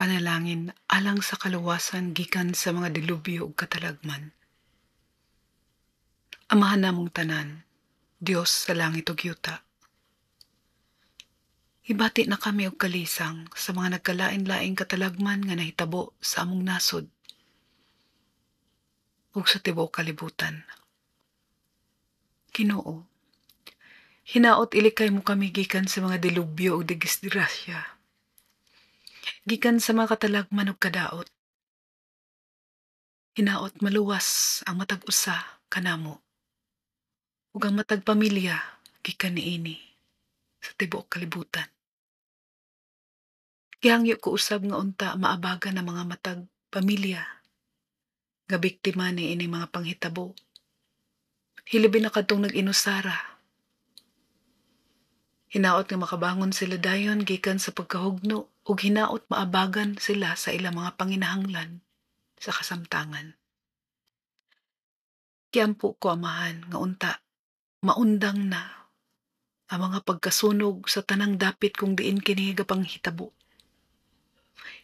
Panalangin alang sa kaluwasan gikan sa mga dilubyo ug katalagman. Amahan namong tanan, Dios sa langit ug yuta. Ibati na kami og kalisang sa mga nagkalain-laing katalagman nga nahitabo sa among nasod ug sa tibuok kalibutan. Ginoo, hinaot ilikay mo kami gikan sa mga dilubyo ug disgrasya. Gikan sa mga katalagman ug kadaot. Hinaot maluwas ang matag usa kanamo ug ang matag pamilya gikan niini sa tibuok kalibutan. Gihangyo ko usab nga unta maabagan ang mga matag pamilya nga biktima niini mga panghitabo. Hilabi na kadtong nag-inusara. Hinaot nga makabangon sila dayon gikan sa pagkahugno ug hinaot maabagan sila sa ilang mga panginahanglan sa kasamtangan. Giampo ko, Amahan, nga unta maundang na ang mga pagkasunog sa tanang dapit kung diin kini gapanghitabo.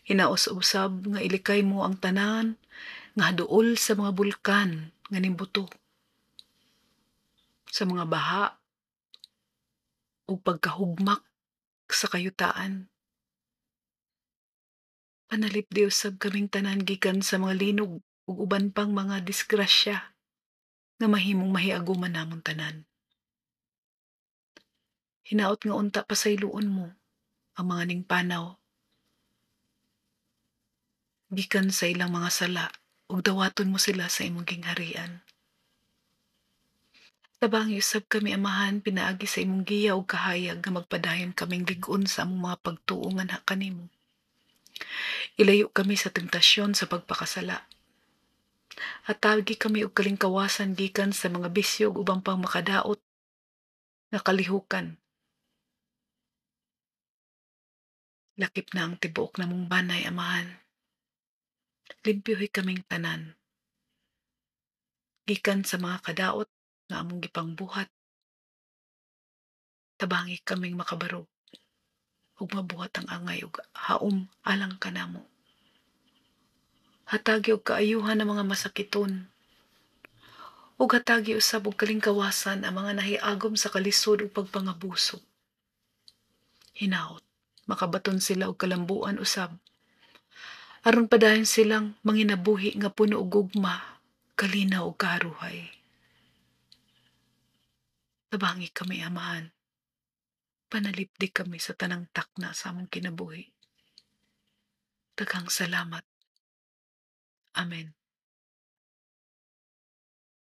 Hinaot usab nga ilikay mo ang tanan nga duol sa mga bulkan nga nimbuto, sa mga baha ug pagkahugmak sa kayutaan. Panalipdi usab kaming tanan gikan sa mga linog ug uban pang mga disgrasya nga mahimong mahiaguman namong tanan. Hinaot nga unta pasayloon mo ang mga ningpanaw gikan sa ilang mga sala ug dawaton mo sila sa imong gingharian. Tabangi usab kami, Amahan, pinaagi sa imong giya ug kahayag nga magpadayon kaming lig-on sa among mga pagtuo nganha kanimo. Ilayo kami sa tentasyon sa pagpakasala. Hatagi kami og kalingkawasan gikan sa mga bisyo ug ubang pang makadaot nga kalihukan. Lakip na ang tibuok namong banay, Amahan. Limpyohi kaming tanan gikan sa mga kadaot nga among gipangbuhat. Tabangi kaming makabarog ug mabuhat ang angay ug haom alang kanamo. Hatagi og kaayuhan ang mga masakiton ug hatagi usab og kalingkawasan ang mga nahiagom sa kalisod ug pagpangabuso. Hinaot makabaton sila og kalambuan usab aron padayon silang manginabuhi nga puno og gugma, kalinaw ug kaharuhay. Tabangi kami, Amahan. Panalipdi kami sa tanang takna sa among kinabuhi. Daghang salamat. Amen.